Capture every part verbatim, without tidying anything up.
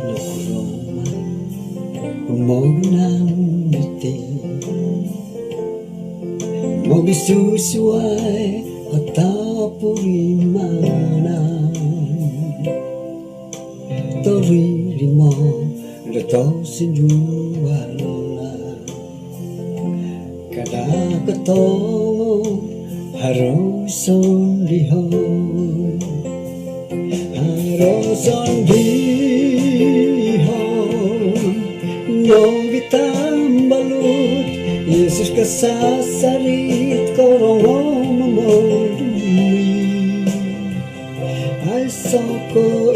Nokuro maan pomogunan diti mogisusuai o topurimanan, torimo do tosindualan. Kada kotongo haro sondihon, haro sondihon nogi tambalut. Yesus kasasarit korongo momodui. Aiso koiluan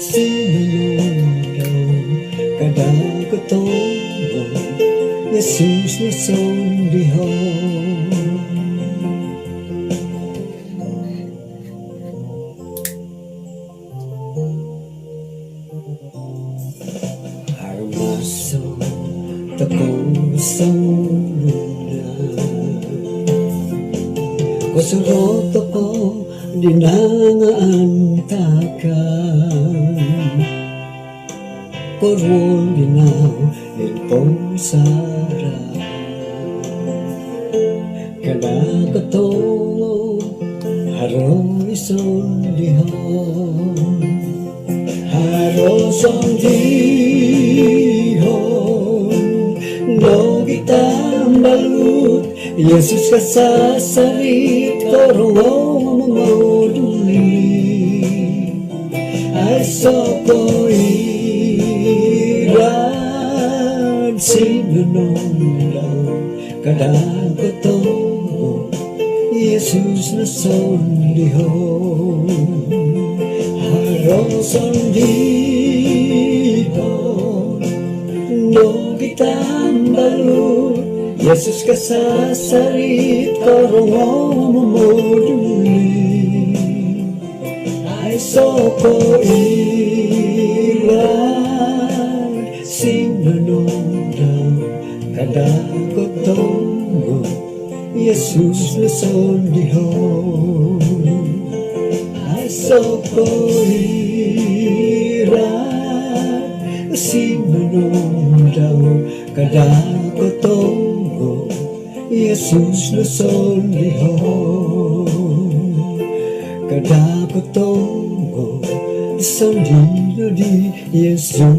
sinonondou, kada kotongo Yesus no sondihon. Arumaso tokou songuhun, kosorou tokou di nangaantakan, koruol di nau id pomusarahan. Kada kotongo haro sondihon. Haro sondihon nogi tambalut, Yesus kasasarit, korongou momoduli. Aiso koirad sinonondau, kada kotongo, Yesus no sondihon. Haro sondihon nogi tambalut, Yesus kasasarit, korongou momoduli. Aiso koirad sinonondau, kada kotongo, Yesus no sondihon. Aiso koirad sinonondau, kada kotongo, Yesus no sondihon. Kada kotongo, sondihon di Yesus.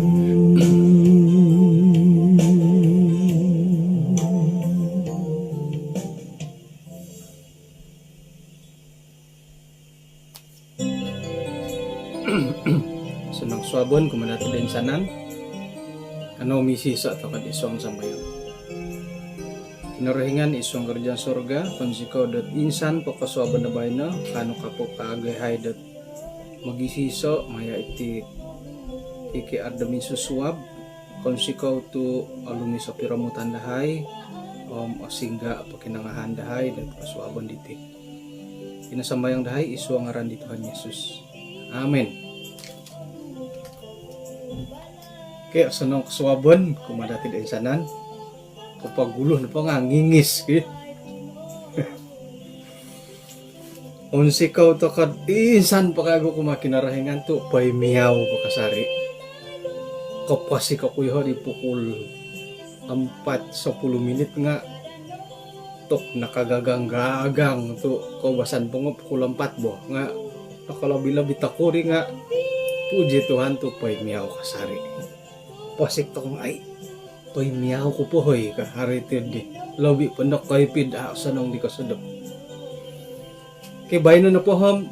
Osonong kosuabon kumaa dati do insanan. Kanou misiiso tokou id suang sambayang. Kinorohingan id suang karajaan surga, kounsikou dot insan po kosuabon do baino, kaanu kapo kaagu yahai dot mogisiiso maya iti KKR do minsusuab. Kounsikou tu olumis o piromutan dahai om osingga o pokinongohon dahai dot kosuabon diti. Iti no sambayang dahai id suang ngaran di Tuhan Yesus. Amin. Okey, osonong kosuabon kumaa dati do insanan. Kopogulu nopo nga ngingis ki. Kounsikou tokou dot insan po kaagu kumaa Kinorohingan tu poimiau po kasari. Koposik oku yoho di pukul empat sepuluh minit nga tu nakagagang-gagang tu koubasan po nga pukul empat bo nga nokolobi-lobi tokuri nga puji Tuhan tu poimiau kasari. Posik tokou nga ai, poimiau ku po hoi ka hari ti di. Lobi po nokoipid a osonong di kosodop. Okey, baino nopo om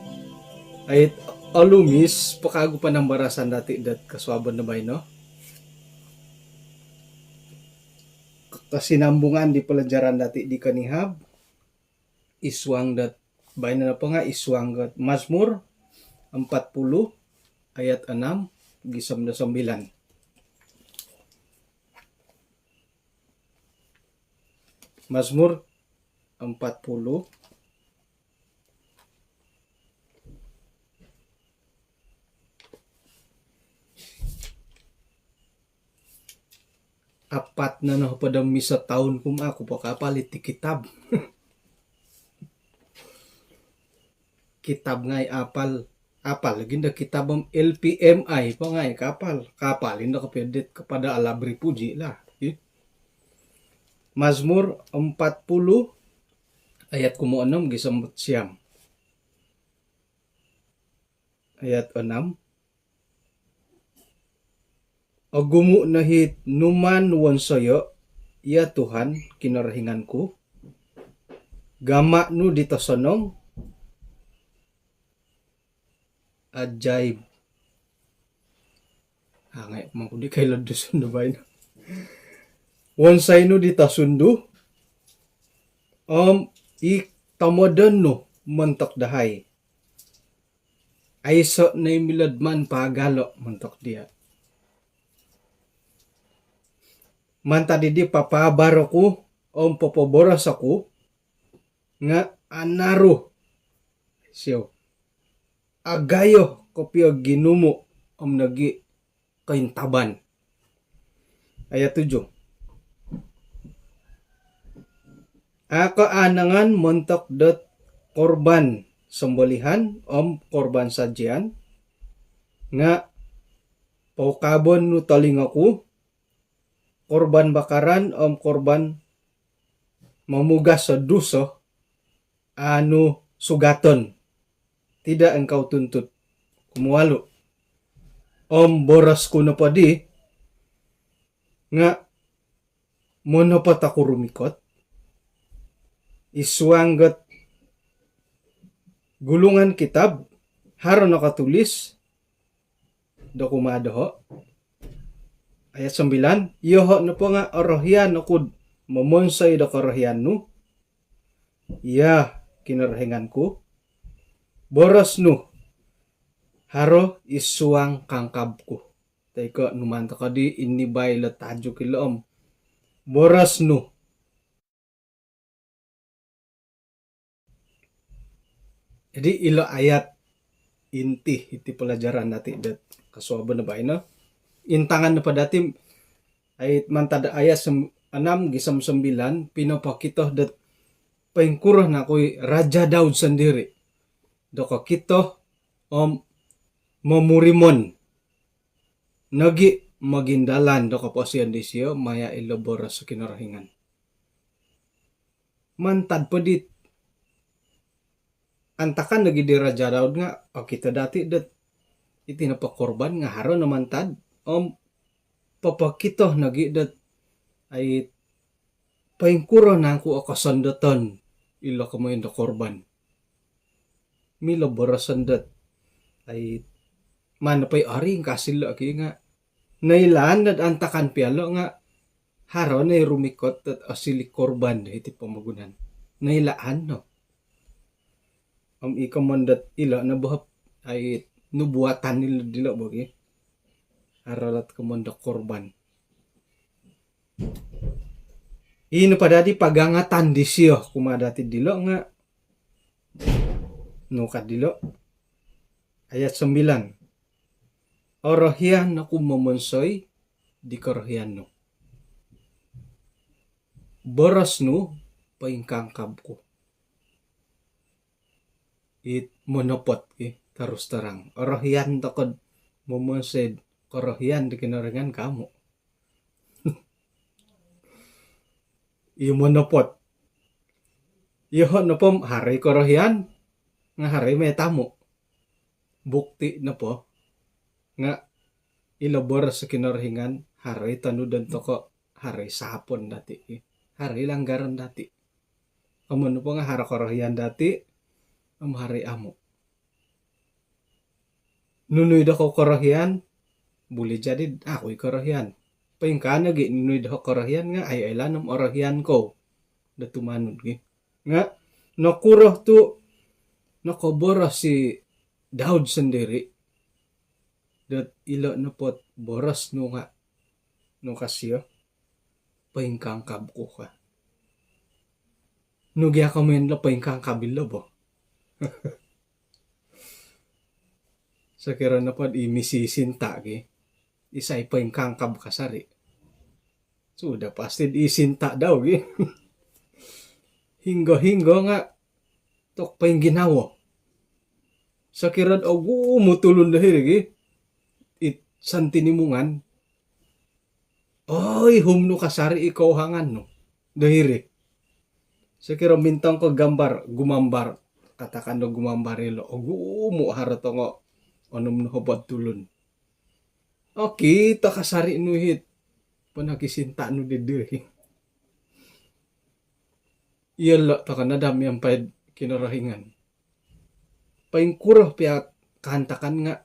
ai, olumis po kaagu panambarasan dati dot kosuabon do baino. Kosinambungan di pelajaran dati di konihab id suang dot baino nopo nga id suang dot Mazmur empat puluh ayat enam gisom do sembilan. Mazmur empat puluh. Apat no nohopod om iso toun ku om aku po kaapal iti kitab. Kitab ngai apal, apal lagi ndo kitab om L P M I po ngai kaapal. Kaapal indo kopio dit Kepada Allah Beri Puji lah. Ih. Mazmur empat puluh ayat kumoinom gisom dot siam. Ayat enam. Ogumu no it numaan wonsoyo, ya Tuhan, Kinorohingan ku. Gama nu dit osonong. Ajaib. Angai mangku di kailo Dusun do baino. Wonsoi nu dit osundu. Om i tomodon nu montok dahai. Aiso no i milo do maan paagalo montok dia. Mantad dii papaabar oku om popoboros oku nga anaru sio. Agayo kopio ginumu om nogi kointaban. Ayat tujuh. Au ko aanangan montok dot korban sembelihan om korban sajian, nga poukabon nu tolingo ku, korban bakaran om korban momugas do duso, au nu sugaton. tidak engkau tuntut. Kumualu'. Om boros ku nopo di nga' monopot oku rumikot id suang dot gulungan kitab, haro nokotulis do kumaa doho'. Ayat sembilan, iyoho' nopo nga' orohian oku'd momonsoi do korohian nu, ya Kinorohingan ku, boros nu haro id suang kangkab ku. Toi ko' numaan toko' di inibai lo tajuk ilo om boros nu. Jadi ilo ayat inti iti pelajaran dati' dot kosuabon do baino. Intangan nopo dati' ai mantad ayat sem-, enam gisom sembilan, pinopokito dot poingkuro naku i Raja Daud sondiri' do kokito om momurimon nogi' mogindalan do koposion disiyo maya' ilo boros Kinorohingan. Mantad po dit antakan nogi' di Raja Daud nga' okito dati' dot iti nopo korban nga' haro no mantad, om popokito nogi' dot ai poingkuro nangku o kosondoton ilo komoyon do korban. Milo boroson dot ai maan nopo i oringkas ilo' ki nga' noilaan dot antakan pia lo' nga' haro no i rumikot dot osiliu korban do hiti pomogunan. Noilaan no. Om i komoyon dot ilo' no bo hop ai nubuatan ilo' dilo' bo ki. Haro lot komoyon do korban. Ino po dadi pagangatan disiyo kumaa dati' dilo' nga' nu ka dilo'. Ayat sembilan. Orohian oku momonsoi di korohian nu. Boros nu poingkangkab ku. It monopot ki, terus terang. Orohian toko'd momonsoi'd korohian di Kinorohingan ka amu'. Iyo monopot. Iyoho' nopo haro i korohian, nga' haro i mai tamu'. Bukti nopo nga' ilo boros Kinorohingan haro i tonudon toko', haro i sapon dati' ki. Haro i langgaran dati'. Amu' nopo nga' haro korohian dati', om haro i amu'. Nunu i dokou korohian, buli jadi aku i korohian. Poingkaa nogi' nunu i dokou korohian nga' ai oilaan om orohian kou do tumanud ki. Nga' nokuro tu' nokoboros i Daud sondiri' dot ilo' nopo't boros nu nga' nu ka siyo, poingkangkab ku ka. Nu gia komoyon lo poingkangkab ilo bo. Sokiro nopo'd i misisinta' ki, isai poingkangkab kasari'? Sudah pasti i sinta' dau ki. Hinggo-hinggo nga' tok poingginawo. Sokiro'd ogumu' tulun do hiri ki, it santinimungan, oi, hum nu kasari' i kouhangan nu do hiri. Sokiro mintong ko gambar, gumambar, katakan do gumambar ilo', ogumu' haro tongo onom nu hopod tulun. Okito kasari' nu hit ponokisinta' nu di diri. Iyolo' toko' no daa miampai'd Kinorohingan. Poingkuro pia kaantakan nga'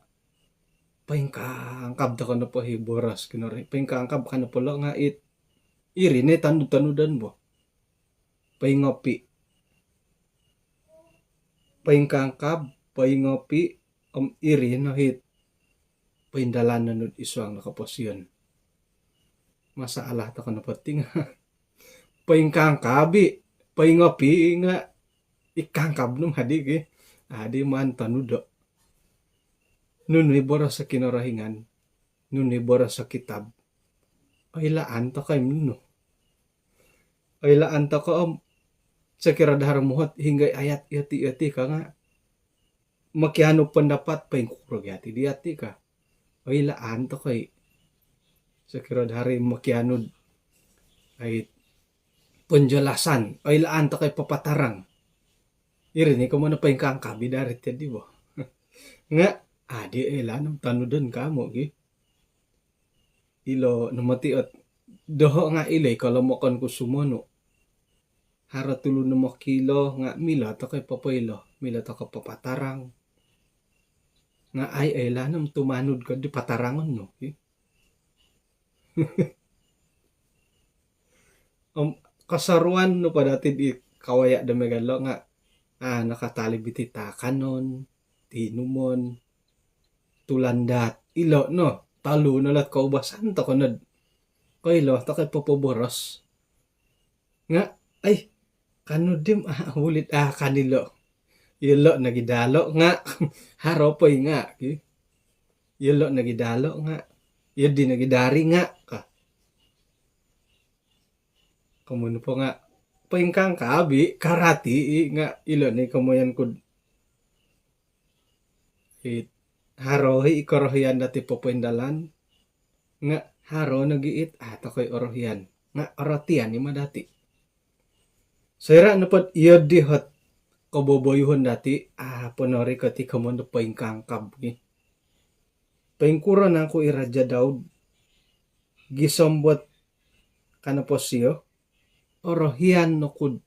poingkangkab toko' nopo hi boros Kinorohingan. Poingkangkab ka nopo lo' nga' it iri ni tanud-tanudon bo. Poingopi'. Poingkangkab, poingopi', om iri no hit poindalanon nu'd id suang do koposion. Masalah toko' nopo ti nga' poingkangkab i', poingopi' i' nga' i kangkab nu madi ki. Adi maan tonudo'. Nunu i boros Kinorohingan, nunu i boros kitab, oilaan toko' i' nunu. Oilaan toko' om sokiro daa haro muhot hinggo i ayat iyo ti, iyo ti ka nga' mokianu pendapat, poingkuro gia ti diya' ti ka. Oilaan toko' i'. Sokiro daa haro mokianu'd ai penjelasan, oilaan toko' i' papatarang. Iri ni komoyon poingkangkab i' dari tadi bo. Nga' adi' oilaan om tanudon kamu' gi. Ilo' no moti' ot doho' nga' ilo' i kolomokon ku sumonu'. Haro tulun no mokilo nga' milo toko' i popoilo, milo toko' papatarang. Nga' ai oilaan om tumanud ko di patarangon nu gi. Om kosoruan nopo dati' di kawaya' do miagal lo' nga' a' nakatalib iti taakanon, tinumon, tulandaat, ilo' no, tolu no lo't koubasan toko' nod koilo toko' i popoboros. Nga' ai, kanu dim a' ulit a' kanilo'. Iyolo' nogi dalo' nga' haro po i nga' ki. Iyolo' nogi dalo' nga' iyoddi nogi dari nga' ka. Komoyon nopo nga' poingkaa ngaavi' karati i nga' ilo' ni komoyon ku'd it haro i korohian dati' popoindalan nga' haro nogi it a' toko' i orohian nga' orotian i ma dati'. Soira' nopod iyoddi hot koboboyuhon dati' a' po norikot i komoyon do poingkaa ngaavi'. Poingkuro nangku i Raja' Daud gisom dot ka nopo sio, orohian oku'd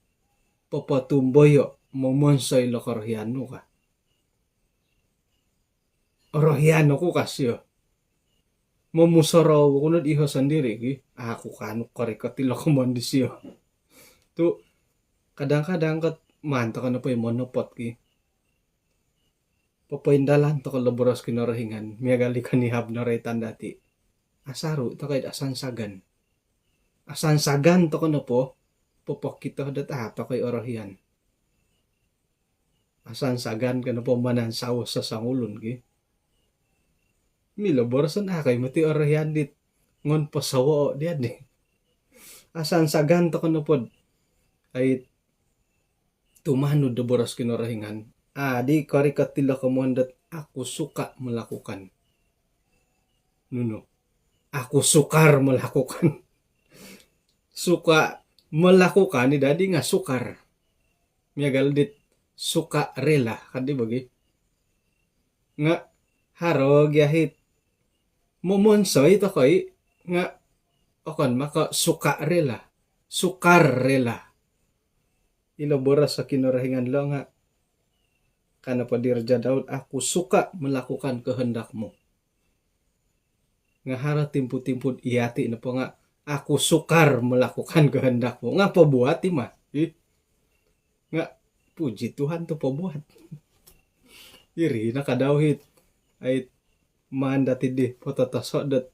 popotumboyo', momonsoi lo korohian nu ka. Orohian oku ka sio. Momusorou oku nod iho sondiri' ki. A' ku kaanu korikot ilo komoyon disio. Tu' kadang-kadang kot maan toko' nopo i monopot ki. Popoindalan toko' lo boros Kinorohingan, miagal di konihab noroitan dati'. Asaru' toko' i'd asansagan. Asansagan toko' nopo, popokito dot a' toko' i orohian. Asansagan ko nopo manansawo sosongulun ki. Milo boroson a' ko i moti orohian dit ngon posowo' diya' di. Asansagan toko' nopod ai tumanud do boros Kinorohingan. A' di korikot ilo komoyon dot aku suka melakukan. Nunu. Aku sukar melakukan. Suka melakukan i dadi nga' sukar. Miagal dit suka rela, kaddi bo gi. Nga' haro gi ahit momonsoi toko' i nga' okon mako suka rela. Sukar rela. Ilo boros o Kinorohingan lo nga' ka nopo di Raja' Daud, aku suka melakukan kehendak-Mu. Nga' haro timpu-timpu'd iyati' nopo nga' aku sukar melakukan kehendak-Mu. Nga' pobuat i ma. Ih. Nga' puji Tuhan tu' pobuat. Iri no kadau hit. Ai maan dati' di pototoso' dot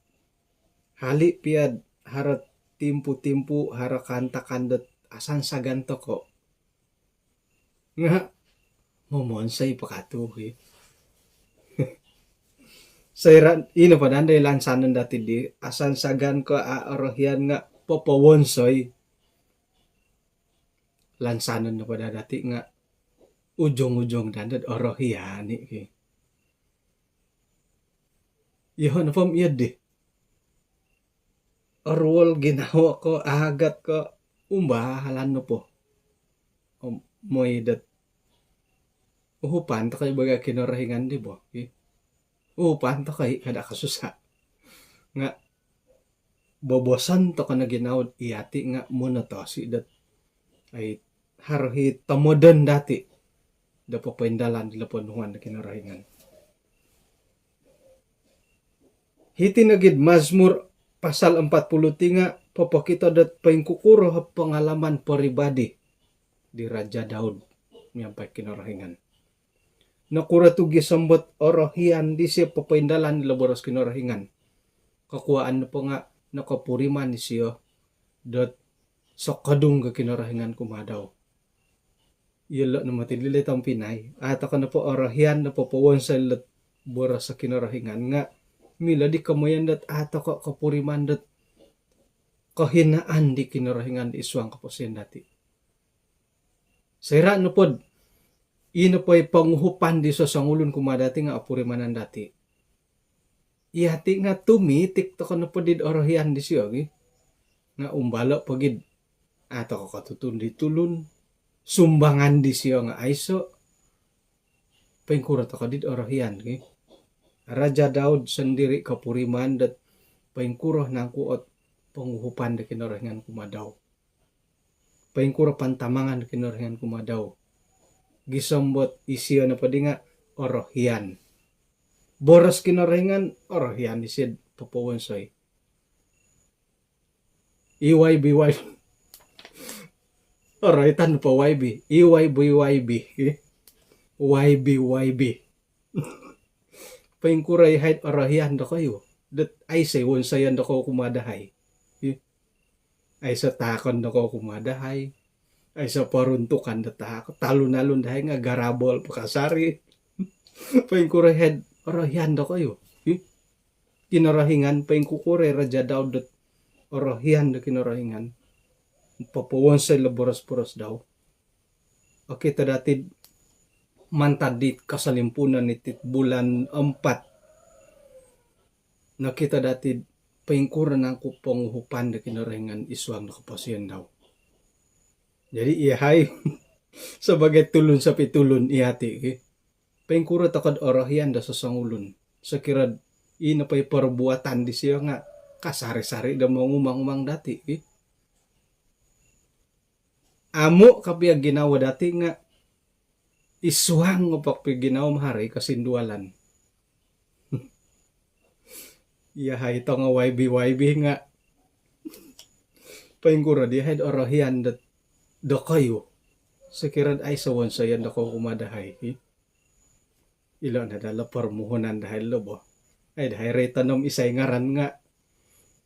hali' piya'd haro timpu-timpu, haro kaantakan dot asansagan toko'. Nga' momonsoi po katu' ki. Soira' ino po dandi lansanon dati' di, asansagan ko a' orohian nga' popowonsoi. Lansanon nopo daa dati' nga' ujung-ujung dandi orohian i' ki. Iyoho' nopo om iyoddi. Oruol ginawo ko, aagat ko, umbalan nopo. Om moi dot uhupan toko' i bagai Kinorohingan di bo. Uhupan toko' i kada' kosusa'. Nga' boboson toko' no ginawo'd iyati' nga' monotosi' dot ai haro hi tomodon dati' do popoindalan dilo ponuhuan do Kinorohingan. Hiti nogi'd Mazmur pasal empat puluh ti nga' popokito dot poingkukuro o pengalaman peribadi di Raja' Daud miampai Kinorohingan. Nokuro tu' gisom dot orohian disio popoindalan dilo boros Kinorohingan. Kokuwaan nopo nga' nokopuriman isio dot sokodung ko Kinorohingan kumaa dau. Iyolo' no moti dilo tompinai. A' toko' nopo orohian nopo powonsoi lot boros o Kinorohingan nga' milo di komoyon dot a' toko' kopuriman dot kohinaan di Kinorohingan di id suang koposion dati'. Soira' nopod ii nopo i ponguhupan di sosongulun kumaa dati' nga' opurimanan dati'. Iyati' nga' tumitik toko' nopo di'd orohian disio gi. Nga' umbalo' pogi'd a' toko' kotutun di tulun, sumbangan disio nga' aiso'. Poingkuro toko' dit orohian ki? Raja Daud sondiri' kopuriman dot poingkuro nangku' ot ponguhupan do Kinorohingan kumaa dau. Poingkuro pantamangan do Kinorohingan kumaa dau. Gisom dot isio nopo di nga' orohian. Boros Kinorohingan, orohian isio'd popowonsoi. I Y B Y B. Oroitan po Y B. I Y B Y B. I Y B Y B. Poingkuro i haid orohian dokoyu dot aiso i wonsoyon dokoyu kumaa dahai? Aiso taakon dokoyu kumaa dahai? Aiso poruntukan do taakon, talun-alun dahai nga' garabol po kasari. Poingkuro i haid orohian dokoyu? Kinorohingan, poingkukuro i Raja Daud dot orohian do Kinorohingan popowonsoi lo boros-boros dau? Okito dati'd mantad dit kosolimpuunon iti'd bulan empat, nokito dati'd poingkuro nangku' ponguhupan do Kinorohingan id suang do koposion dau. Jadi iyahai sabagai tulun sopitulun iyati' ki, poingkuro toko'd orohian do sosongulun sokiro'd ii nopo i porbuatan disio nga' kasari-sari do mongumang-umang dati' ki? Amu' kopio ginawo dati' nga' id suang nopo kopio ginawo ma haro i kosindualan. Iyahai tongo Y B Y B nga' poingkuro di haid orohian dot dokoyu sokiro'd aiso wonsoyon dokoyu kumaa dahai ki? Ilo' no daa lo pormuhunan dahai lo bo. Ai dahai ri tonom isai ngaran nga',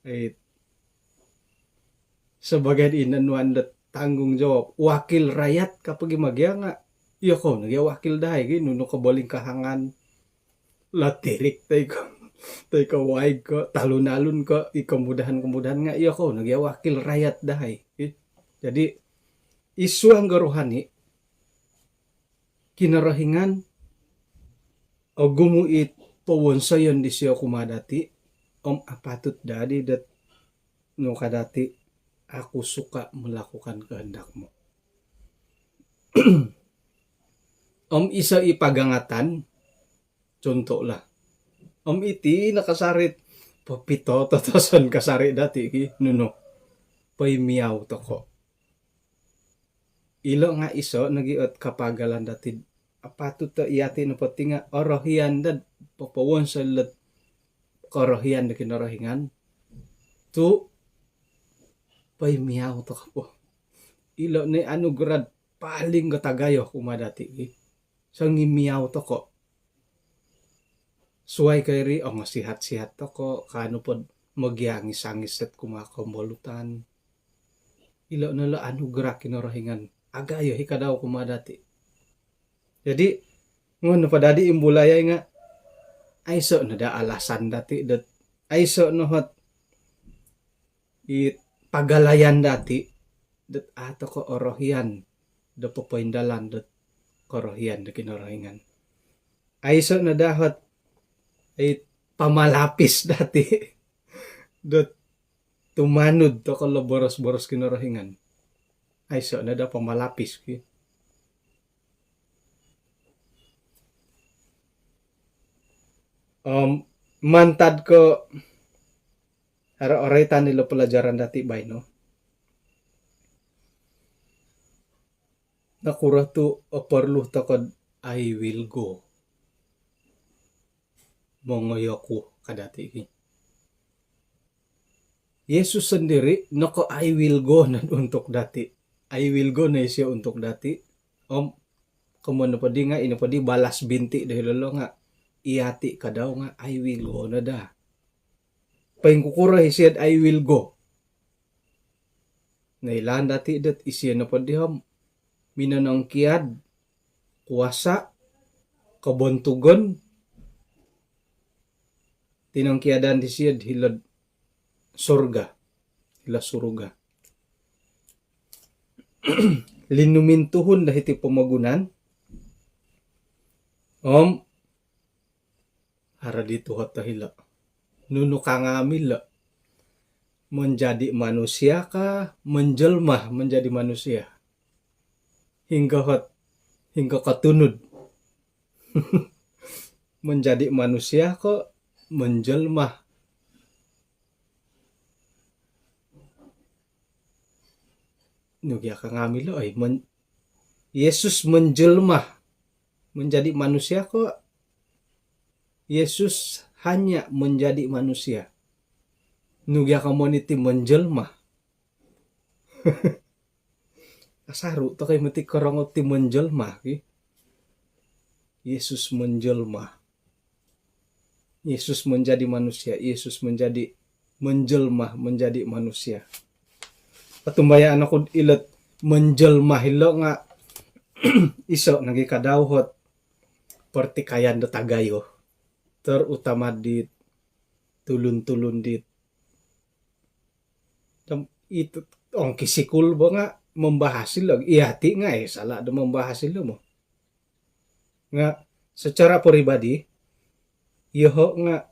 ai, sabagai ino nuan do tanggungjawab, wakil rakyat ka po gia ma gia nga' iyokou no gia wakil dahai ki, nunu kobolingkahangan, lotirik toi ko', toi ko' waig ko', talun-alun ko', i komudahan-komudahan nga' iyokou no gia wakil rakyat dahai ki. Jadi id suang do rohani, Kinorohingan ogumu' i powonsoyon disio kumaa dati', om apatut daa di dot nu ka dati', "Aku suka melakukan kehendak-Mu." Om iso i pagangatan, contoh lah. Om iti no kasari' popitototoson kasari' dati' ki, nunu, poimiau toko'. Ilo' nga' iso' nogi' ot kapagalan dati'd apatut do iyati' nopo ti nga' orohian dot popowonsoi ilo'd korohian do Kinorohingan tu' poimiau toko' po. Ilo' no i anugerah'd paling gotagayo kumaa dati' ki. Songimiau toko'. Suwai ko iri, ongosihat-sihat toko', kaanu pod mogiangis-angis dot kumaa kombolutan. Ilo' no lo anugerah Kinorohingan. Agayo i kadau kumaa dati'. Jadi, ngon nopo dadi imbulai ai nga', aiso' no daa alasan dati' dot, aiso' no hot i pagalayan dati' dot a' toko' orohian do popoindalan dot korohian do Kinorohingan. Aiso' no daa hot i pamalapis dati' dot tumanud toko' lo boros-boros Kinorohingan. Aiso' no daa pamalapis ki. Om mantad ko' haro oroitan ilo pelajaran dati' baino. Nokuro tu' oporlu toko'd "I will go"? Mongoi oku ka dati' ki. Yesus sondiri' noko "I will go" no untuk dati'. "I will go" no isio untuk dati'. Om komoyon nopo di nga', ino po di balas binti do hilo lo nga', iyati' kadau nga' "I will go" no daa. Poingkukuro isio'd "I will go"? Noilaan dati' dot isio nopo di om minonongkiad kuasa', kobontugon, tinongkiadan disio'd hilo'd surga, hilo suruga. Linumintuhun do hiti pomogunan, om haro di tuhot do hilo'. Nunu ka nga' milo'? Menjadi manusia ka, menjelma menjadi manusia? Hinggo hot, hinggo kotunud? Menjadi manusia ko menjelma? Nu gia ka ngamilo, oi, men-, Yesus menjelma, menjadi manusia ko Yesus hanya menjadi manusia? Nu gia ka moni ti menjelma? Asaru tokou moti korongou ti menjelma ki. Yesus menjelma. Yesus menjadi manusia, Yesus menjadi, menjelma, menjadi manusia. Otumbayaan oku ilo menjelma ilo nga iso nogi kadau ot pertikaian do tagayo, terutama di tulun-tulun di tem-, itu, ong kisikul bo nga membahas ilo. Iya ti nga, eh, salah do membahas ilo mo. Nga secara peribadi, yoho nga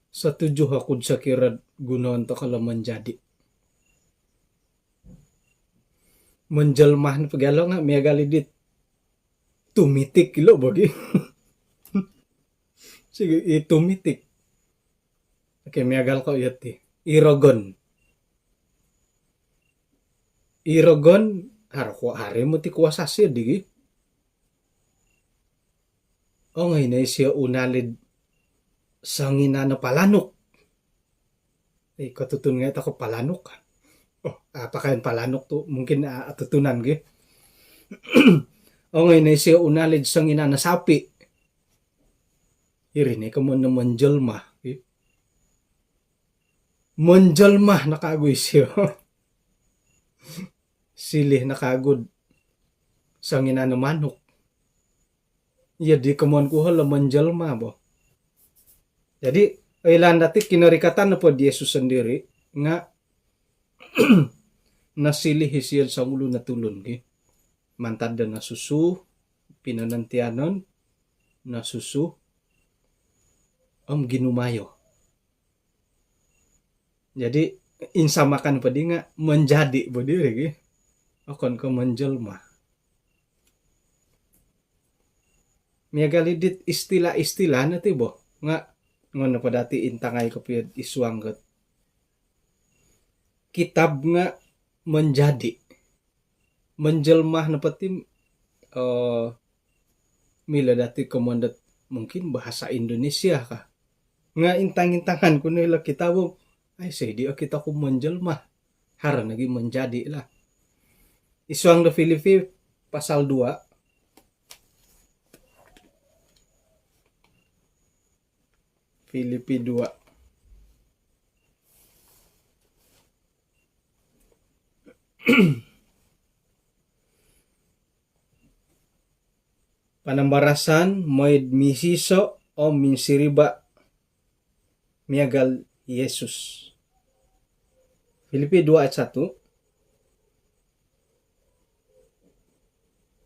setuju oku sokiro gunoon tokou lo menjadi. Menjelma ni pegalo nga miagal i dit tumitik ilo bagi. Sige, i tumitik. Oke, miagal ko iyo ti. I rogon. I rogon, haro ko, haro moti kuasa sio digi. Ongoi no isio unalid songinan o palanuk. Eh, kotutun ngai tokou palanuk. Oh, ah, pakaian palanuk tu mungkin, ah, atutunan gi. Ongoi no isio unalid songinan o sapi. Iri ni komoyon no menjelma, eh. Menjelma no kagu isio. Silih no kagu songinan o manuk. Iya di komoyon ku hilo menjelma bo. Jadi, oilaan dati kinorikatan nopo di Yesus sendiri nga nosilih isio songulun o tulun ki. Mantad do nosusu, pinonontianon, nosusu, om ginumayo. Jadi, insamakan po di nga menjadi bo diri ki. Okon ko menjelma. Miagal i dit istilah-istilah no ti bo. Nga ngono po dati intangai kopio id suang dot kitab nga menjadi. Menjelma nopo ti, eh, milo dati komoyon dot mungkin bahasa Indonesia ka. Nga intang-intangan ku no ilo kitab, aiso di okito ku menjelma. Haro nogi menjadi lah. Id suang do Filipi pasal dua. Filipi dua. Panambarasan mooi do misiso om minsiriba miagal Yesus. Filipi dua ayat satu.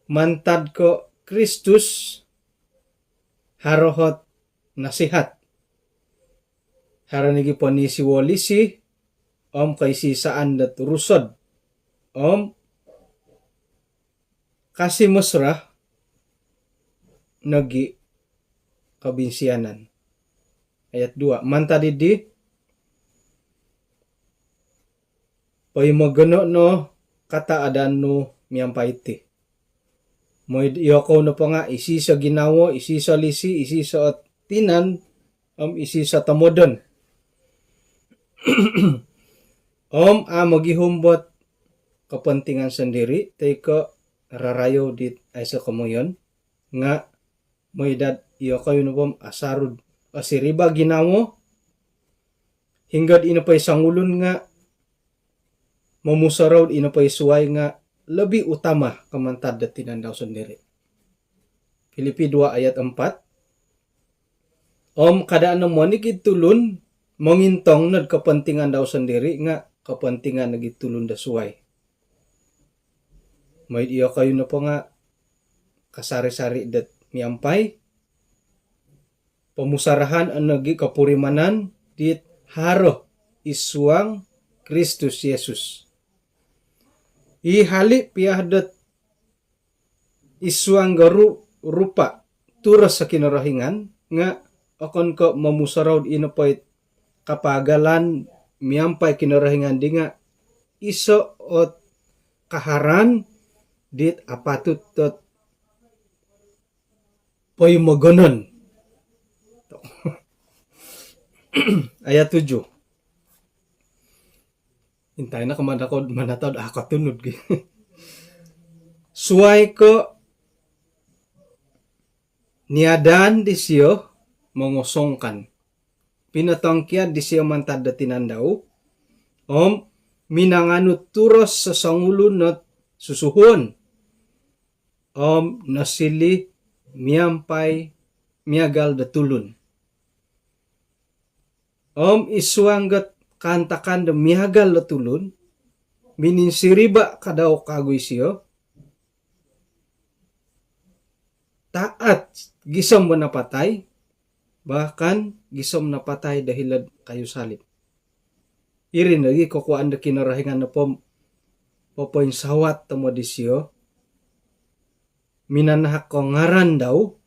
Mantad ko Kristus haro ot nasihat. Haro nogi ponisiwolisi om koisisaan dot rusod om kasih mesra nogi kobinsianan. Ayat dua, mantad dii, poimogono no kataadaan nu miampai ti. Mooi do iyokou nopo nga isiso ginawo, isiso lisi, isiso tinan, om isiso tomodon. Om a mogihum dot kepentingan sendiri, toi ko rarayo dit aiso komoyon, nga mooi dot iyokoyu nopo om asaru do osiriba ginawo, hinggo do ino po i songulun nga momusorou do ino po i suai nga lebih utama ko mantad do tinan dau sendiri. Filipi dua ayat empat. Om kada no monikid tulun mongintong no do kepentingan dau sendiri nga kepentingan nogi tulun do suai. Mooi do iyokoyu nopo nga kasari-sari dot miampai pomusarahan om nogi kopurimanan dit haro id suang Kristus Yesus. I hali pia dot id suang guru rupa' turos o Kinorohingan nga' okon ko' momusorou ino poi kapaagalan miampai Kinorohingan di nga' iso' ot kaharan dit apatut dot poimogonon. Ayat tujuh. Intai no ko' mana ko' mana tau a' kotunud gi. Suwai ko' niadaan disiyo mongosongkan, pinotongkiad disiyo mantad do tinan dau om minanganu turos sosongulun ot susuhuon om nosiliu miampai miagal do tulun. Om id suang dot kaantakan do miagal do tulun, mininsiriba' kadau kagu isiyo, taat gisom do napatai, bahkan gisom napatai do hilo'd kayu salib. Iri nogi kokuwaan do Kinorohingan nopo popoinsawat tomod disiyo, minanahak o ngaran dau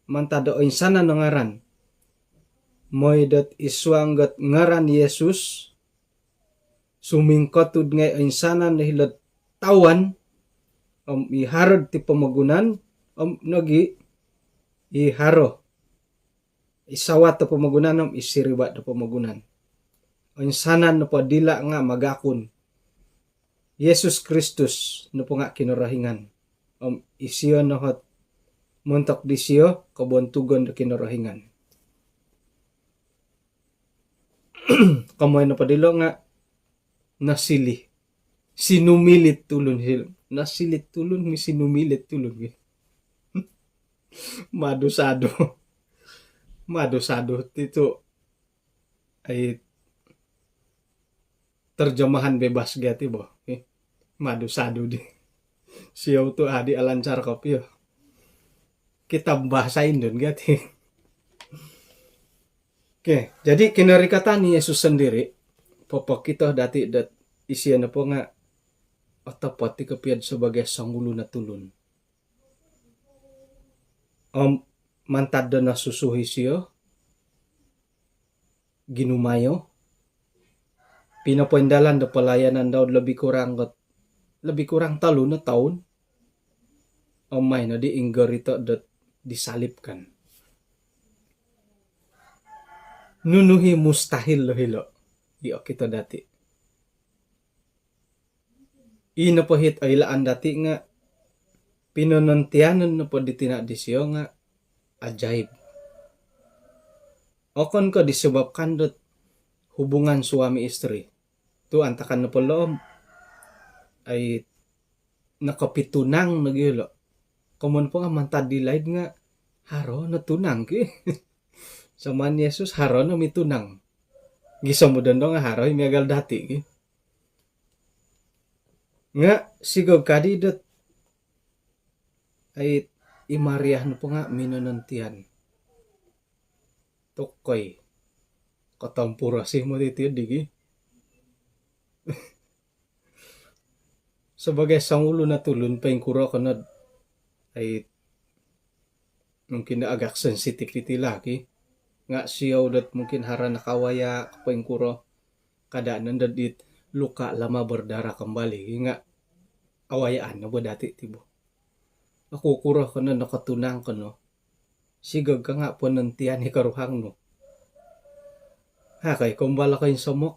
mantad do oinsanan o ngaran, moi dot id suang dot ngaran Yesus sumingkotud ngai' oinsanan do hilo'd tawan om i haro'd ti pomogunan om nogi' i haro i sawat do pomogunan om i siriba' do pomogunan. Oinsanan nopo dila' nga' magakun Yesus Kristus nopo nga' Kinorohingan om isiyo no ot montok disiyo kobontugon do Kinorohingan. Komoi nopo dilo' nga' nosiliu, sinumiliu tulun, sil- nosiliu tulun, mi sinumiliu tulun gi. Madu sadu. Madu sadu ti tu' ai terjemahan bebas gia ti bo. Eh, madu sadu di. Siou tu' adi alancar kopio. Kitab bahasa Indon gia ti. Okey, jadi kinorikatan ni Yesus sondiri' popokito dati' dot isiyo nopo nga' otopot i' kopio'd sabagai songulun o tulun. Om mantad do nosusu isiyo, ginumayo, pinopoindalan do palayanan dau lebih kurang dot, lebih kurang tolu no toun. Om maino di inggorito dot disalibkan. Nunu i mustahil do hilo' i okito dati'. I nopo hit oilaan dati' nga' pinonontianan nopo di tina' disiyo nga' ajaib. Okon ko' disebabkan dot hubungan suami isteri. Tu' antakan nopo lo' om ai nokopitunang nogi lo'. Komoyon po nga' mantad di laid nga' haro no tunang ki. Zaman Yesus haro no mitunang. Gisom do dondo nga' haro i miagal dati' ki. Nga' sigog kadi dot ai i Maria nopo nga' minonontian. Tokoi. Kotompuro si mo titi digi. Sabagai songulun o tulun, poingkuro ko nod ai mungkin agak sensitif iti lagi. Nga' siou dot mungkin haro nakawaya' ko poingkuro. Kada' nondo dit luka lama berdarah kembali. Nga' awayaan no bo dati' ti bo. Oku kuro ko no nokotunang ko no. Sigog ka nga' ponontian i koruhang nu. Ha, kai kombal ko insomok.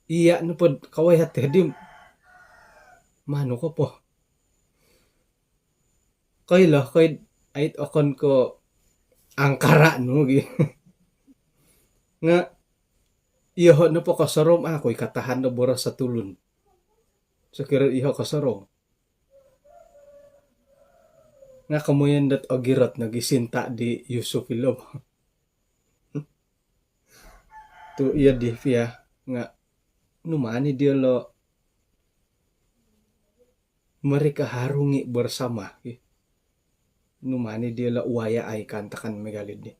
Iya' nopod kawaya' ti di. Manu ko po. Koilo, koi'd ait okon ko' angkara' nu gi. Nga' iyoho' nopo kosorou, a' ku i' katahan do boros o tulun. Sokiro iyoho' kosorou. Nga' komoyon dot ogirot nogi sinta' di Yusuf ilo. Tu' iyo di pia nga' numani diolo' mereka harungi bersama, ki. Numani diolo' uwaya'ai kaantakan miagal di.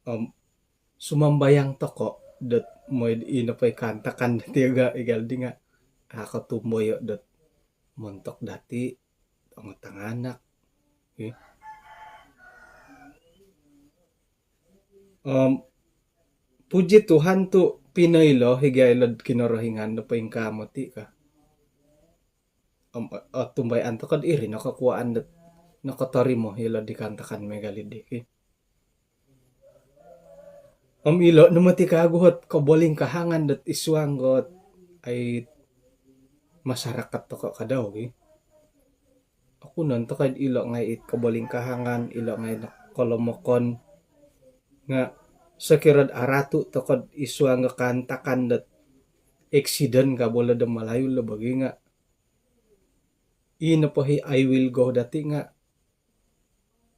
Om sumambayang toko' dot moi'd ino po i kaantakan dot iyoga' igal di nga' a' kotumboyo' dot montok dati' tongo tanganak. Om puji Tuhan tu' pinoilo i gia ilo'd Kinorohingan do poingkaa moti' ka. Om otumbayaan toko'd iri no kokuwaan dot nokotorimo ilo'd di kaantakan miagal iddi ki. Om ilo' no moti' kaagu ot kobolingkahangan dot isuang ot ai masarakat toko' kadau ki. Okunon toko'd ilo' ngai' it kobolingkahangan, ilo' ngai' no kolomokon. Nga' sokiro'd aratu' toko'd isuang o kaantakan dot eksiden ka bolo do Malayu lo bagi nga' ii nopo i I will go dati' nga'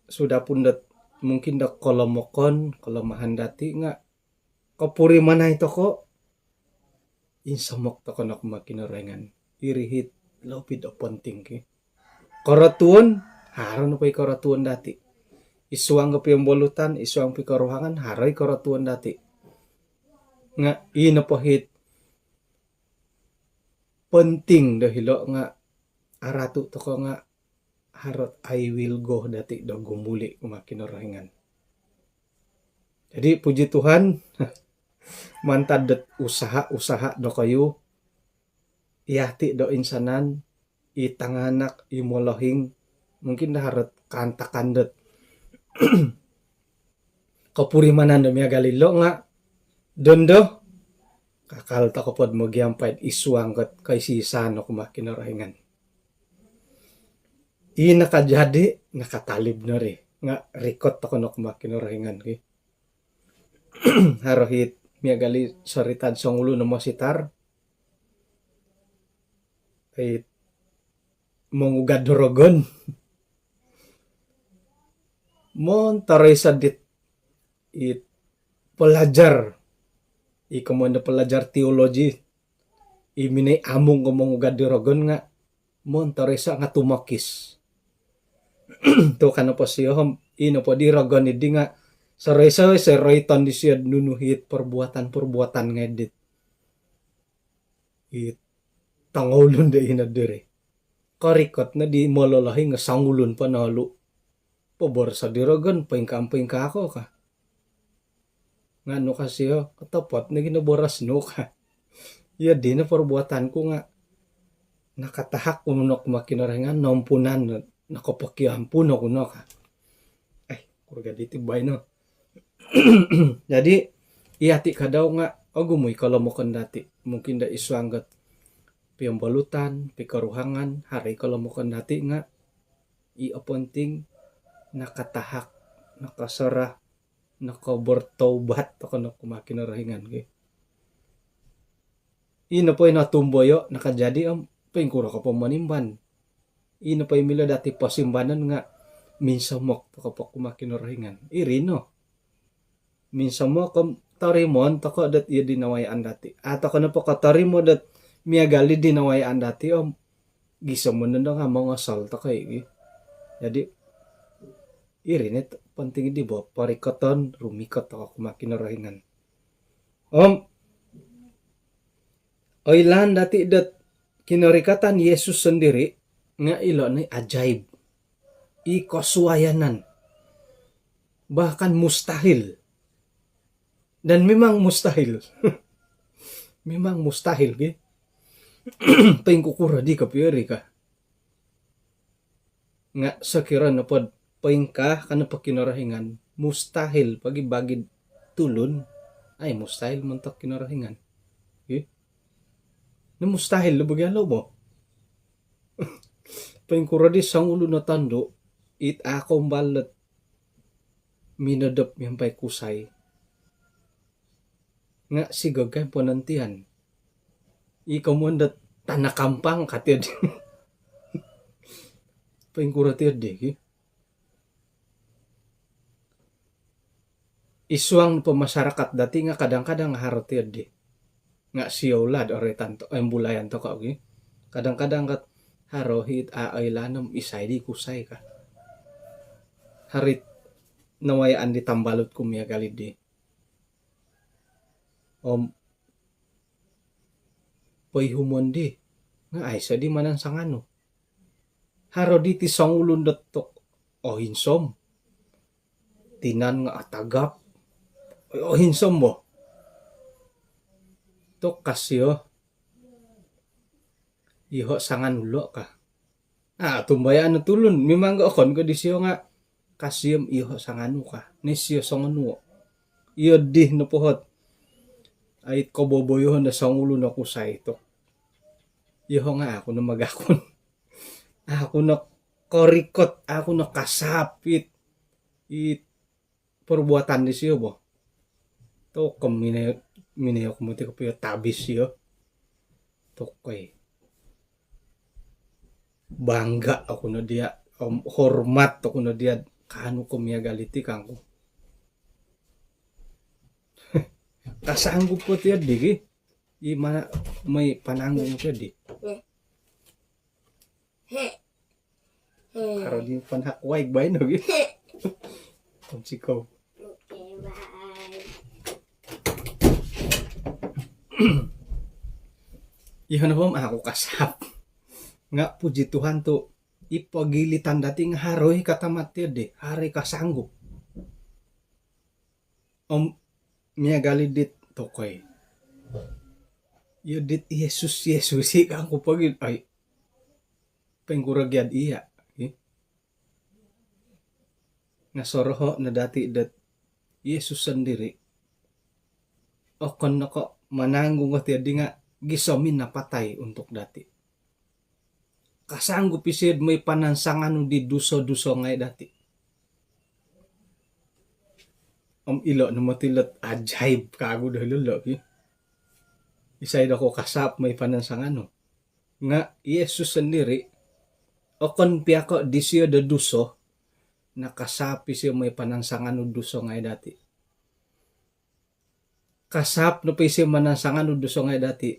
sudah pun dot mungkin do kolomokon, kolomahan dati' nga' kopurimanai toko', insomok toko' no kumaa Kinorohingan. Iri it lopid o ponting ki. Korotuon, haro nopo i korotuon dati'. Isuang o piombolutan, isuang pikoruhangan, haro i korotuon dati'. Nga' ii nopo it ponting do hilo' nga' aratu' toko' nga' haro ot I will go dati' do gumuli' kumaa Kinorohingan. Jadi puji Tuhan, mantad dot usaha-usaha dokoyu, iyati' do insanan, i tanganak, i molohing, mungkin do haro ot kaantakan dot kopurimanan do miagal ilo' nga' dondo kakal toko' pod mogiampai'd isuang ot koisi-isaan no kumaa Kinorohingan. I nakajadi, nakatalib no ri, nga' rikot toko' no kumaa Kinorohingan ki. Haro it miagal i sorita'd songulun o mositar, it mongugad do rogon. Montoroi sodit it pelajar, i komoyon do pelajar teologi, i minoi amung ko mongugad di rogon nga' montoroi so nga' tumokis. Tu' ka nopo sio om, i nopo di rogon iddi nga' soroi-soroi so roiton disio'd nunu it perbuatan-perbuatan ngai' dit it tongoulun do ino diri. Korikot no di mololohing nga' songulun po nolu. Poboroso' di rogon, poingkaa-poingkaa ko ka. Nga' nu ka sio, otopot nogi no boros nu ka. Iyo dino perbuatan ku nga' nakatahak ku no kumaa Kinorohingan, nompunan no, nokopokiampun oku no ka. Ai, kuro gadi ti baino. Jadi iyati' kadau nga' ogumu i kolomokon dati'. Mungkin do isuang ot piombolutan, pikoruhangan, haro i kolomokon dati' nga' i oponting nakatahak, nakasorah, nakabertaubat toko' no kumaa Kinorohingan ki. I nopo i notumboyo' nakajadi om poingkuro ko po monimban. I nopo i milo dati' posimbanon nga' minsomok toko' po kumaa Kinorohingan. Iri no. Minsomok om torimoon toko' dot iyo di nawayaan dati'. A' toko' nopo kotorimo dot miagal i di nawayaan dati' om gisom nondo nga' mongosol toko' i gi. Jadi iri no it ponting di bo porikoton, rumikot toko' kumaa Kinorohingan. Om oilaan dati' dot kinorikatan Yesus sondiri' nga' ilo' no i ajaib, i kosuayanan, bahkan mustahil. Dan memang mustahil. Memang mustahil ki. Poingkukuro di kopio ri ka. Nga' sokiro nopod poingkaa ka nopo Kinorohingan, mustahil pogi bagi tulun, ai mustahil montok Kinorohingan. Ih. No mustahil lo bagi alo bo. Poingkuro di songulun o tondu' it a' koumbal dot minodop miampai kusai. Nga' sigogai ponontian. I komoyon dot tanah kampang ka tiyo di. Poingkuro tiyo di ki. Isuang po masyarakat dati' nga' kadang-kadang haro tiyo di. Nga' sio ulad oroitan to, embulayan toko' gi. Kadang-kadang kat haro it a' oilaan om isai di kusai ka. Haro it nawayaan di tambalut ku miagal iddi. Om poihumon di nga' aiso' di manang sanganu. Haro diti songulun dot tok ohinsom. Tinan nga atagap. Ohinsom bo. Tok ka sio, "Iyoho sanganu lo," ka. Ah, tumbayaan no tulun. Mimang ga okon ko disio nga ka sio, "Iyoho sanganu," ka. Ni sio songonuo. Iyo di nopo ot, ai, koboboyoon do songulun o kusai tok. Iyoho nga aku no magakun. Aku no korikot, aku no kasaap it, it perbuatan disio bo. Tok, minai, minai aku moti kopio tabis sio. Tok, oi. Bangga aku no dia, om, hormat aku no dia, kaanu ko miagal iti kangku. Kasanggup ko tiadi ki. I mana mai pananggung tiadi. Karo di panhak waig baino gi. Kunci kau. Iho nopo om aku kasaap. Nga puji Tuhan tu i pogilitan dati nga haro i katamat tiadi, haro i kasanggup. Om miagal i dit tokoi. Iyo dit Yesus, Yesus i kangku pogi, ai, poingkuro gia dia. Nga soroho no dati dot Yesus sendiri okon no ko mananggung o tiadi nga gisom i napatai untuk dati. Kasanggup isio do moi panansanganu di duso-duso ngai dati. Om ilo no moti lot ajaib kagu do ilo lo ki. Isai do ko kasaap moi panansanganu. Nga Yesus sendiri, okon pia ko disio do duso, nakasaap isio moi panansanganu duso ngai dati. Kasaap nopo isio manansanganu duso ngai dati,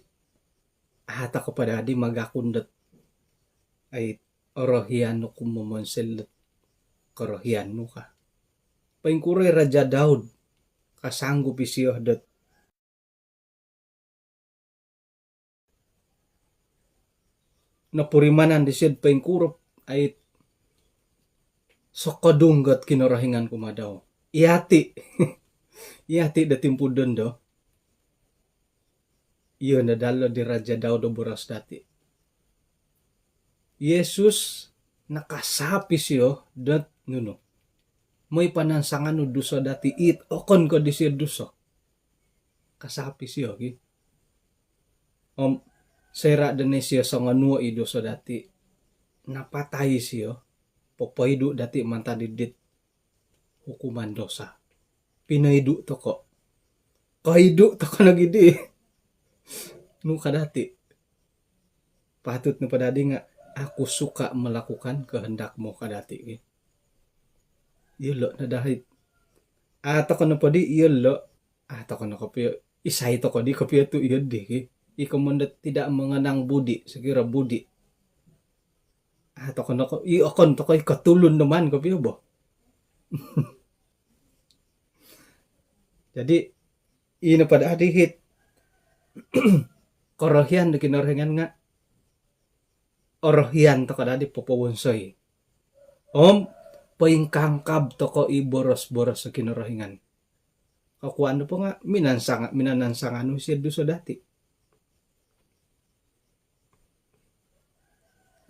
a toko po dadi magakun dot, ai, orohian oku momonsoi dot korohian nu ka. Poingkuro i Raja Daud, kasanggup isio dot nopurimanan disio do poingkuro, ai, sokodung ot Kinorohingan kumaa dau. Iyati, iyati do timpu dondo. Iyo no dalo di Raja Daud o boros dati. Yesus nakasaap isio dot nunu, moi panansanganu duso dati it okon ko disio duso. Kasaap isio ki. Om soira do no isio songonuo i duso dati, napatai isio, popoidu dati mantad id dit hukuman dosa. Pinoidu toko. Koidu toko nogi di. Nu ka dati. Patut nopo dadi nga, "Aku suka melakukan kehendak-Mu," ka dati ki. Iyo lo no dahit. A toko nopo di iyo lo, a toko no kopio, isai toko di kopio tu iyo di ki. Iko mondo tidak mengenang budi, sekira budi. A toko no ko, i okon toko i kotulun do maan kopio bo. Jadi, ino po dadi it korohian do Kinorohingan nga orohian toko dadi popowonsoi. Om poingkangkab toko i boros-boros do Kinorohingan. Kokuan nopo nga minansanga-, minanansanganu isio duso dati.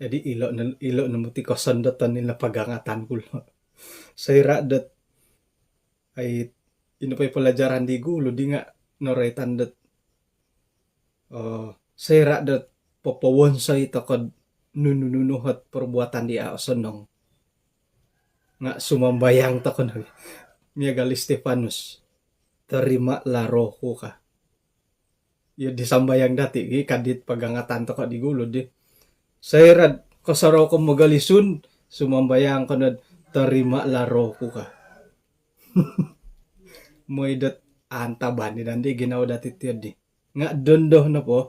Jadi ilo no, ilo no moti kosondoton ilo pagangatan ku lo. Soira dot, ai, ino po i pelajaran di gulu di nga noroitan dot, eh, soira dot popowonsoi toko do nunu-nunu ot perbuatan di a osonong, nga sumambayang toko no miagal i Stefanus, "Terimalah rohku," ka. Iyo di sambayang dati ki, ka dit pagangatan toko di gulu di. Soira do kosorou ko mogolisun, sumambayang ko no do, "Terimalah rohku," ka. Moi dot antaban i dandi ginawo dati tiadi. Nga dondo nopo,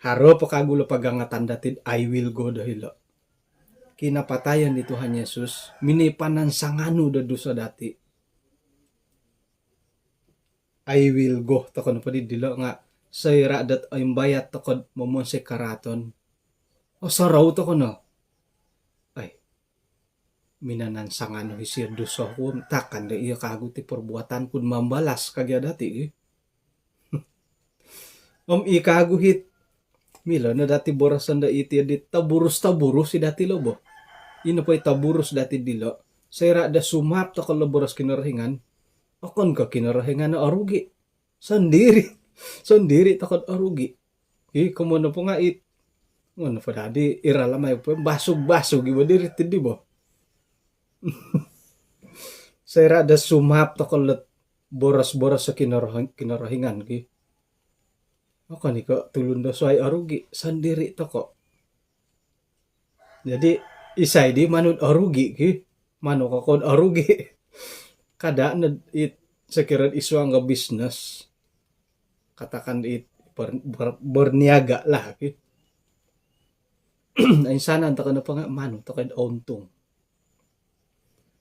haro po kagu lo pagangatan dati do, "I will go," do hilo. Kinapatayan di Tuhan Yesus, minoi panansanganu do duso dati. "I will go" toko nopo di dilo nga soira dot oimbayat toko do momonsoi karaaton, osorou toko no. minanansangan no isio duso ku, takan do iyo kagu ti perbuatan ku mambalas kagia dati, eh. Om i kagu it milo no dati boroson do iti di taburus-taburus i dati lo bo. Ino po i taburus dati dilo. Soira do sumap toko lo boros Kinorohingan, okon ko Kinorohingan no orugi. Sondiri. Sondiri toko do orugi. I komono po nga it. Ngono po dadi ira lamai po basug-basug ibo diri tidi bo. Soira do sumap toko lo boros-boros so Kinoroh-, Kinorohingan ki. Okon i ko tulun do suai orugi, sondiri toko. Jadi isai di manu do orugi ki? Manu ko ko do orugi? Kada no it sokiro id suang do bisnes. Katakan it ber-, ber-, berniaga lah ki. Insanan toko nopo nga manu toko do ountung.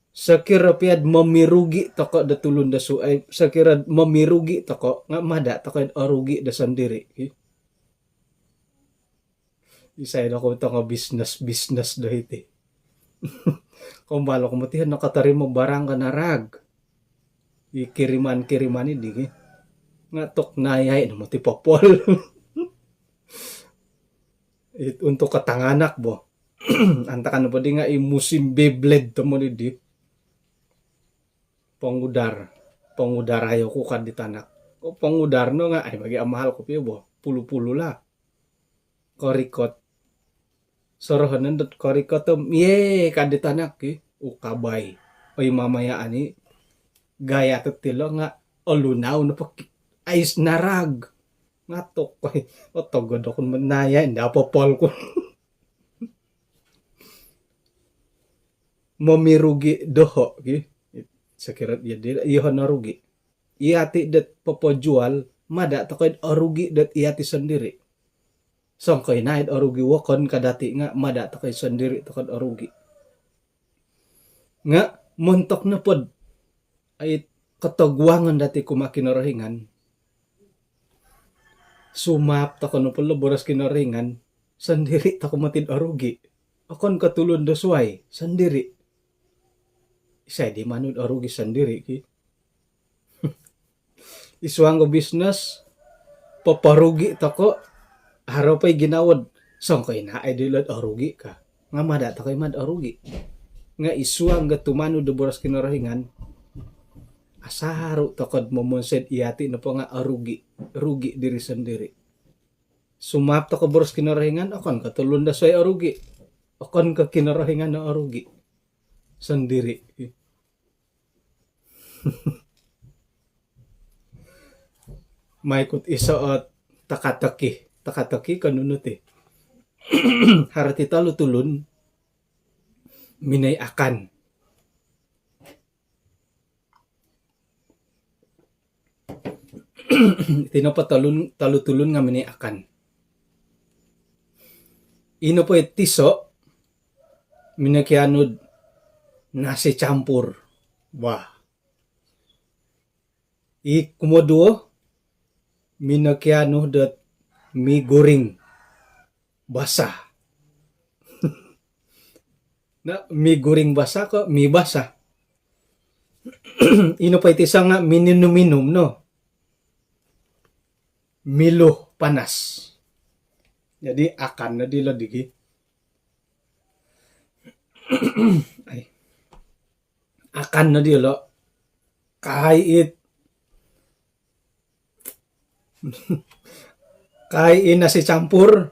Sokiro pia do momirugi toko do tulun do su-, eh, sokiro momirugi toko nga mada toko do orugi do sondiri, ki. Isai do ko tongo bisnes-bisnes do iti. Kombalo ko moti nokotorimo barang ka narag. I kiriman-kiriman idi, ki. Nga tok nayai no moti popol. It untuk katanganak bo. Antakan po di nga i musim Beyblade tomod idi. Pongudar. Pongudar ayo ku ka di tanak. O, pongudar no nga, ai, bagi amahal kopio bo. Pulu-pulu lah. Korikot. Sorohonon dot korikot om, ye, ka di tanak ki. Ukabai. Oi, mamaya ani. Gaya tetilo nga olunau no peki. Ais narag. Ngatok. Oi, otogod oku menaya, inda popol ku. Momirugi doho, ki. Sokiro iyo di, iyoho no rugi. Iyati dot popojual, mada toko do orugi dot iyati sondiri. Songko inai do orugi wokon ka dati nga mada toko sondiri toko do orugi. Nga montok nopo do ai kotoguangon dati kumaa Kinorohingan. Sumap toko nopo lo boros Kinorohingan, sondiri toko moti do orugi. Okon ko tulun do suai, sondiri. Isai di manu do orugi sondiri, ki. Id suang do bisnes, poporugi toko, haro po i ginawo do songko inai dilo do orugi ka. Nga mada toko i mad orugi. Nga id suang do tumanud do boros Kinorohingan, asaru toko do momonsoi do iyati nopo nga orugi, rugi diri sondiri. Sumap toko boros Kinorohingan, okon ko tulun do suai orugi. Okon ko Kinorohingan no orugi. Sondiri. Maikut iso o teka-teki. Teka-teki ko nunu ti. Haro ti tolu tulun minoi akan. Iti nopo tolu tulun nga minoi akan. Ino po i tiso, minokianu do nasi campur. Wah. I kumoduo, minokianu dot mi goreng basah. Na, mi goreng basah ko mi basah. Ino po i tiso nga minum-minum no. Milo panas. Jadi akan no dilo digi. Ai. Akan no dilo. Kai it. Kai i nasi campur.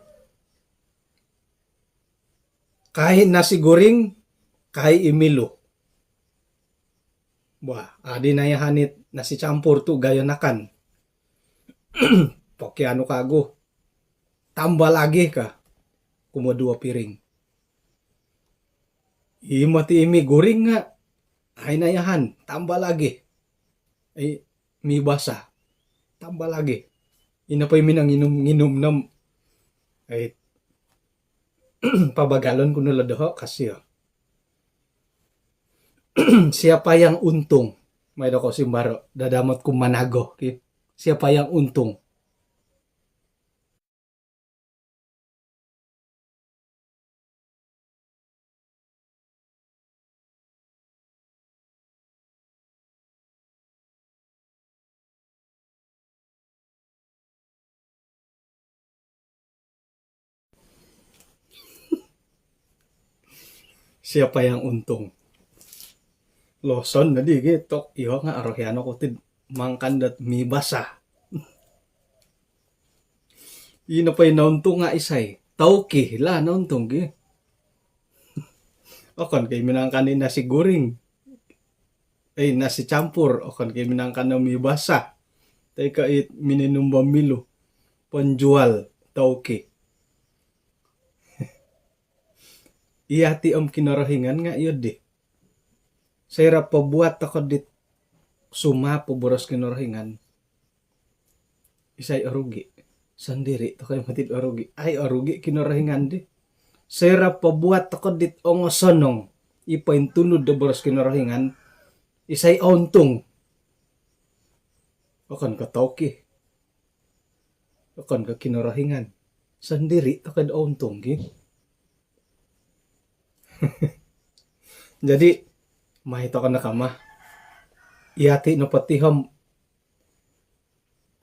Kai nasi goreng, kai i milo. Wah, adi nayahan it nasi campur tu gayo nakan. Pokianu kagu. Tambah lagi ka. Kumoduo piring. I moti i mi goreng nga. Ai nayahan, tambah lagi. I mi basah. Tambah lagi. Ino po i minonginum-nginum nom. Ai pabagalon ku no lo doho kasio. Siapa yang untung? Mai do kosimbaro. Dadamot ku manago, ki. Siapa yang untung? Siapa yang untung? Loson nodi gi tok, iyo nga orohian oku tid mangakan dot mi basah. Ino po i nauntung nga isai? Tauki lah nauntung gi. Okon ko i minangakan i nasi goreng, eh, nasi campur. Okon ko i minangakan o mi basah. Toi ko i mininum bo Milo. Penjual tauki. Iyati om Kinorohingan nga iyo di. Soira pobuat toko dit sumapo boros Kinorohingan, isai orugi? Sondiri toko i moti orugi. Ai, orugi Kinorohingan di. Soira pobuat toko dit ongosonong i pointunud do boros Kinorohingan, isai ountung? Okon ko tauki, okon ko Kinorohingan. Sondiri toko id ountung gi. Jadi mai toko no kama. Iyati nopo ti om,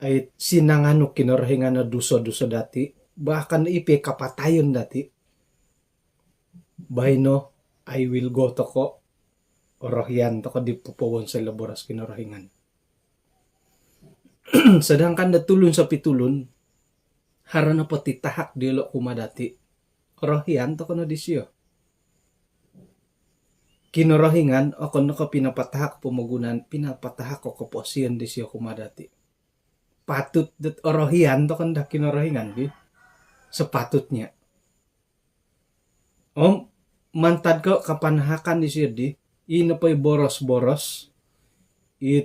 ai, sinanganu Kinorohingan o duso-duso dati, bahkan i po kapatayon dati. Baino, I will go toko, orohian toko di popowonsoi lo boros Kinorohingan. Sedangkan do tulun sopi tulun, haro nopo ti tahak diolo kumaa dati, orohian toko no disio. Kinorohingan okon no ko pinapatahak pomogunan, pinapatahak o koposion disio kumaa dati. Patut dot orohian toko no daa Kinorohingan gi. Sepatutnya. Om mantad ko kapanahakan disio di, i nopo i boros-boros, i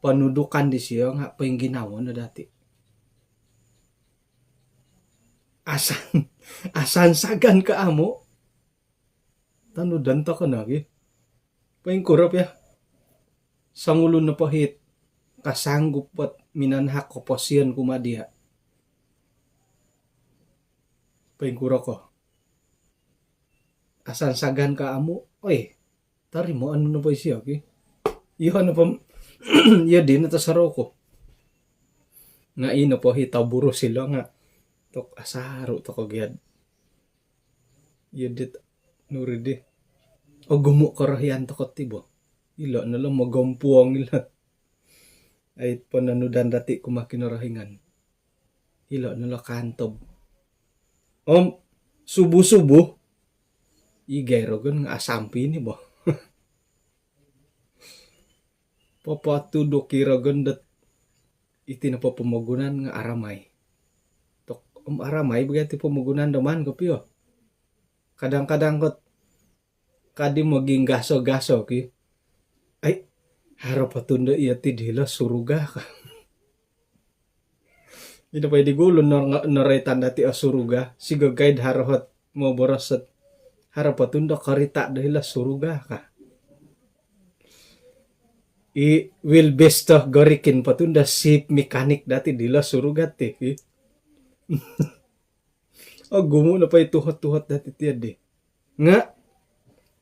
ponudukan disio nga poingginawo no dati. Asan, asan sagan ko amu, tonudon toko no gi. Poingkuro pia? Songulun nopo hiti kasanggup ot minanahak koposion kumaa dia. Poingkuro ko? Asan sagan ko amu, oi, torimoon nopo isio ki. Iyo nopo, iyo di no tosorou ku. Nga i nopo hiti taburus ilo nga tok asaru toko gia. Iyo dit nuri di. Ogumu korohian toko ti bo. Ilo no lo mogompuong ilo. Ai, pononudan dati kumaa Kinorohingan. Ilo no lo kantob. Om subuh-subuh, igai rogon nga asampi ni bo. Popotuduk i rogon dot iti nopo pomogunan nga aramai. Tok, om aramai bo gia ti pomogunan do maan kopio. Kadang-kadang kot kadi moginggaso-gaso ki. Ai, haro po tundo iyo ti dilo suruga ka. Ino po i di gulu nor-, noroitan dati o suruga, sigogaid haro hot moboros ot haro po tundo korita do hilo suruga ka. I wheelbase to gorikin po tundo sip mekanik dati dilo suruga ti ki. Ogumu nopo i tuhot-tuhot dati tiadi. Nga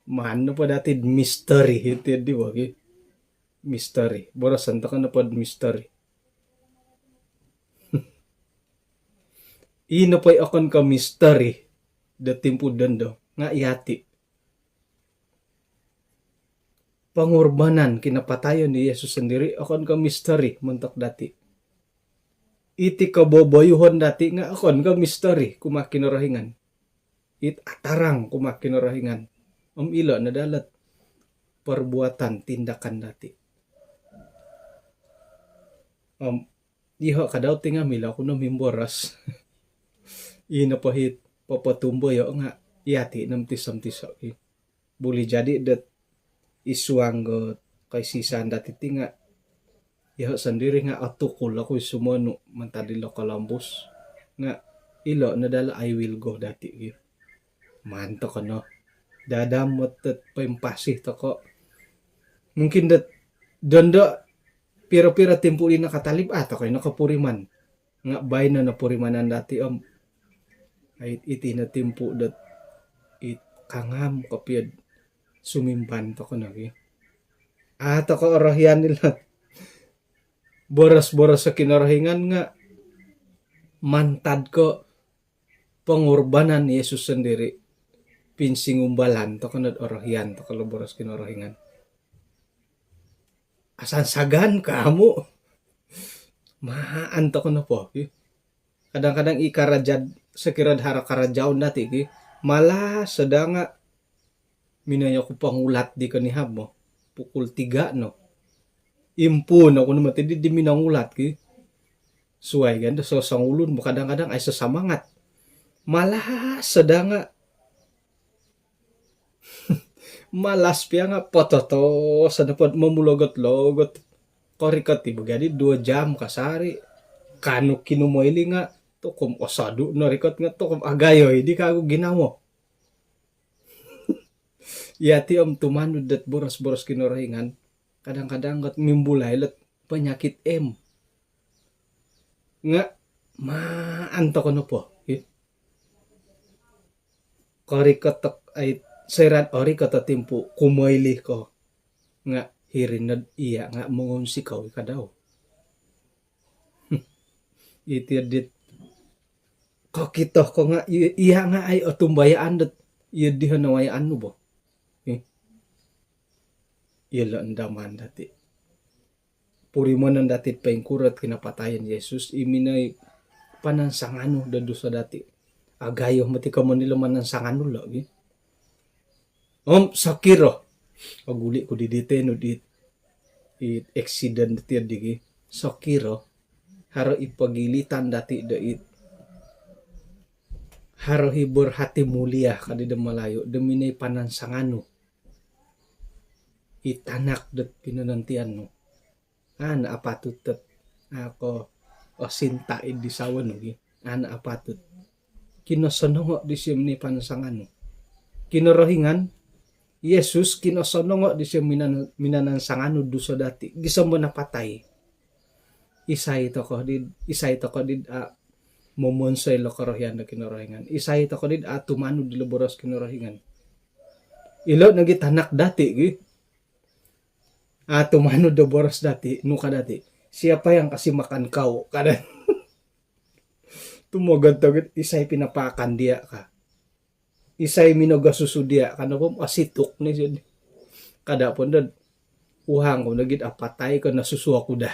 maan nopo dati misteri tiadi bo ki. Misteri. Boroson toko nopo misteri. I nopo i okon ko misteri do timpu dondo nga iyati. Pengorbanan kinapatayon di Yesus sendiri okon ko misteri montok dati. Iti koboboyuhon dati nga okon ko misteri kumaa Kinorohingan. It atarang kumaa Kinorohingan. Om ilo no dalot perbuatan, tindakan dati. Om iho kadau ti nga milo ku no mimboros. I nopo hiti popotumboyo nga iyati no tiso-tiso ki. Buli jadi dot id suang do koisisaan dati ti nga iho sendiri nga otukul oku i sumonu mantad ilo kolombus. Nga ilo no dalo I will go dati ki. Maan toko no dadamot dot poimpasi toko. Mungkin dot dondo piro-piro timpu di nakatalib, ah, toko i nokopuriman. Nga baino no purimanan dati om. Ai, iti no timpu dot it kangam kopio sumimban toko no ki. Ah, toko orohian ilo boros-boros Kinorohingan nga mantad ko pengorbanan Yesus sendiri. pinsingumbalan toko nod orohian toko lo boros Kinorohingan. Asansagan ka amu'. Maan toko nopo ki. Kadang-kadang i karaja, sokirod haro karajaon dati' ki, malas soda nga' minongoi oku pongulat di konihab mo. Pukul tiga no. Impuun oku no moti di, di minongulat ki. Suwai kan do sosongulun mo kadang-kadang aiso samangat. Malas soda nga' malas pia nga' pototos nopo momulogot-logot. Korikot i bo gadi duo jam kasari. Kanu kinumoili nga' tokom osodu' no rikot nga' tokom agayo i di kagu ginawo. Iyati' om tumanud dot boros-boros Kinorohingan kadang-kadang got mimbulai lot panyakit em. Nga' maan toko nopo ki. Korikot tok ai soira'd orikot o timpu' kumoili ko nga' hiri nod iya' nga' mongunsikou i kadau. Iti dit kokito ko nga' i-, iya' nga' ai otumbayaan dot iyo diho nawayaan nu bo. Iyolo' ndaman dati'. Purimanon dati'd poingkuro ot kinapatayon Yesus i minoi panansanganu do dusa dati'. Agayo moti komon ilo manansanganu lo' gi. Om sokiro, oguli' ku di diti nu di, i eksiden diti di gi. Sokiro haro i pogilitan dati' do i, haro i berhati mulia kadi do Malayu do minoi panansanganu i tanak dot pinonontian nu. Ana' apatut dot, a' ko osinta' id di sawo nu gi. Ana' apatut. Kinosonongo' disio minoi panansanganu. Kinorohingan, Yesus, kinosonongo' disio minan-, minanansanganu dusa dati' gisom bo napatai. Isai toko di, isai toko di a' momonsoi lo korohian do Kinorohingan. Isai toko di a' tumanud dilo boros Kinorohingan. Ilo nogi tanak dati' gi. A' tumanud do boros dati', nu ka dati', "Siapa yang kasih makan kau?" ka dati'. Tumogod-togod, "Isai pinapaakan dia?" ka. "Isai minogos susu dia?" ka nopo, osituk ni sud. Kada' pun dod, uhang ku nogi'd apatai ko nosusu oku daa.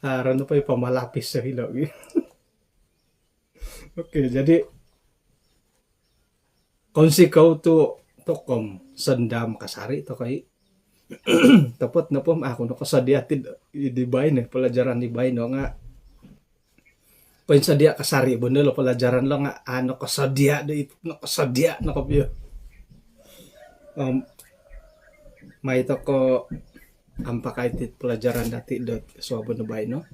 Haro nopo i pamalapis so hilo' gi. Okey, jadi kounsikou tu' tokom sondam kasari' toko i. Topot nopo, aku nokosodia' ti di baino, pelajaran di baino nga' poinsodia' kasari' bo ndo lo pelajaran lo nga' a' nokosodia' do i, nokosodia' no kopio. Om mai toko ampakai ti pelajaran dati' do suabon do baino.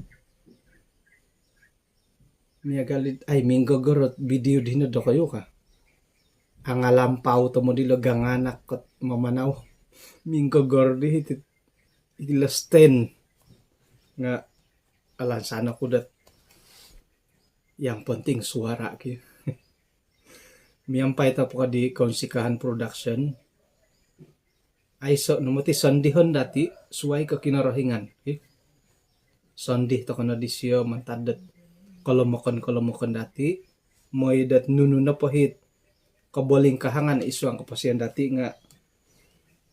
Miagal i, ai, minggogor ot video dino dokoyu ka. Angalampau tomod ilo ganganak kot mamanau. Minggogor di hiti ilo stand. Nga' alansan oku dot yang penting suara ki. Miampai toko di Kounsikahan Production. Aiso' no moti sondihon dati' suwai ko Kinorohingan, hi. Sondih toko no disio mantad dot kolomokon-kolomokon dati', moi dot nunu nopo hit kobolingkahangan id suang koposion dati' nga'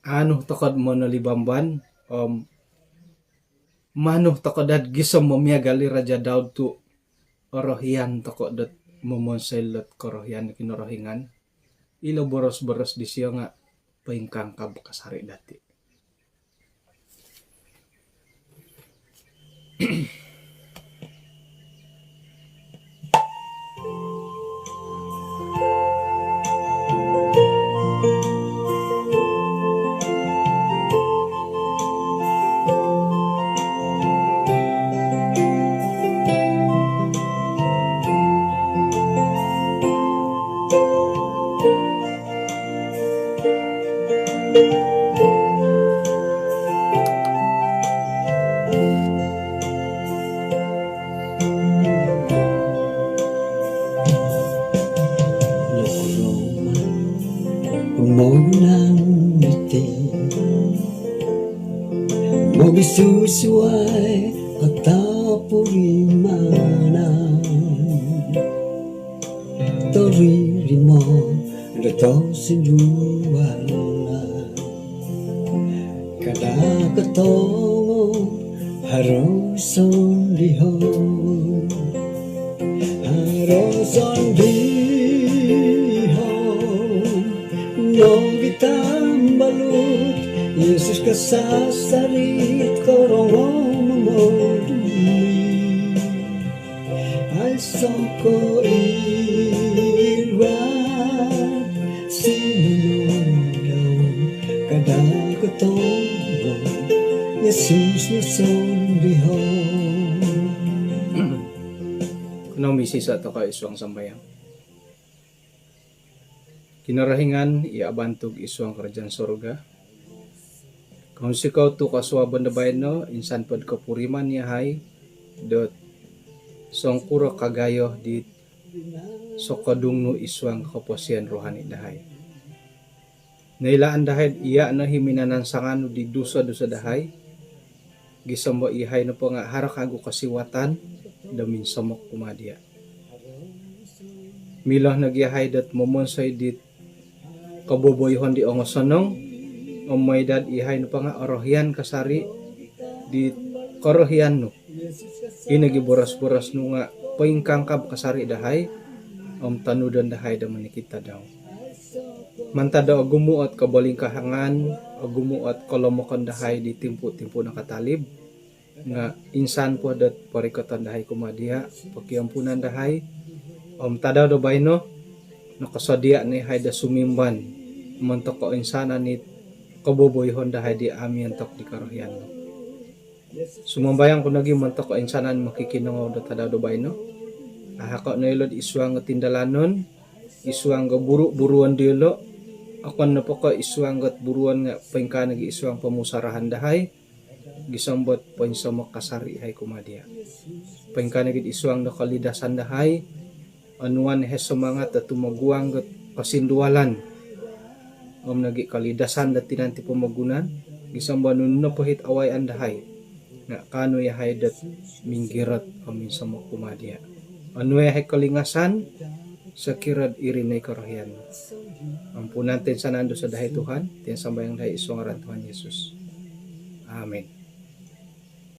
anu toko'd monolibamban, om manu toko' dad gisom momiagal i Raja Daud tu' orohian toko' dot momonsoi lot korohian Kinorohingan. Ilo boros-boros disio nga' poingkangkab kasari' dati'. Nokorongou mogunan iti mogisusuai atau purimanan. Toririmo do Sindualan kada' kotongo haro sondihon, haro sondihon nogi tambalut. Yesus kasasari korongou momoduli. Aiso' ko' iwat sinonondau kada' kotongo Yesus no sondihon. Kanou misisa' toko' id suang sambayang. Kinorohingan i abantug id suang karajaan surga, kounsikou tu' kosuabon do baino insan pod kopuriman iyahai dot songkuro kagayo dit sokodung nu id suang koposion rohani dahai. Noilaan dahai iya' no i minanansangan nu di dusa-dusa dahai, gisom do iyahai nopo nga' haro kagu kosiwatan do minsomok kumaa diya'. Milo nogi iyahai dot momonsoi dit koboboyoon di ongosonong, om moi dot iyahai nopo nga' orohian kasari' di korohian nu. I nogi boros-boros nu nga' poingkangkab kasari' dahai om tonudon dahai do monikid tadau. Mantad do ogumu' ot kobolingkahangan, ogumu' ot kolomokon dahai di timpu-timpu nakatalib, nga' insan po dot porikoton dahai kumaa diya', pokiampunan dahai. Om tadau do baino nokosodia' no iyahai do sumimban montok koinsanan it koboboyoon dahai di amu miontok di korohian nu. Sumambayang ku nogi montok koinsanan mokikinongou do tadau do baino. Ahako' no ilo'd id suang o tindalanon, id suang o buru-buruon diyolo', okon nopo ko' id suang ot buruon nga' poingkaa nogi id suang pomusarahan dahai, gisom dot poinsomok kasari' iyahai kumaa diya'. Poingkaa nogi id suang do kolidasan dahai, onuan iyahai somangat do tumoguang dot kosindualan om nogi kolidasan do tinan ti pomogunan, gisom do nunu nopo it awayaan dahai nga' kaanu iyahai dot minggirot om minsomok kumaa diya'. Onuai iyahai kolingasan sokiro'd iri no i korohian nu. Ampunan toinsanan dusa dahai Tuhan, ti no sambayang dahai id suang ngaran Tuhan Yesus. Amin.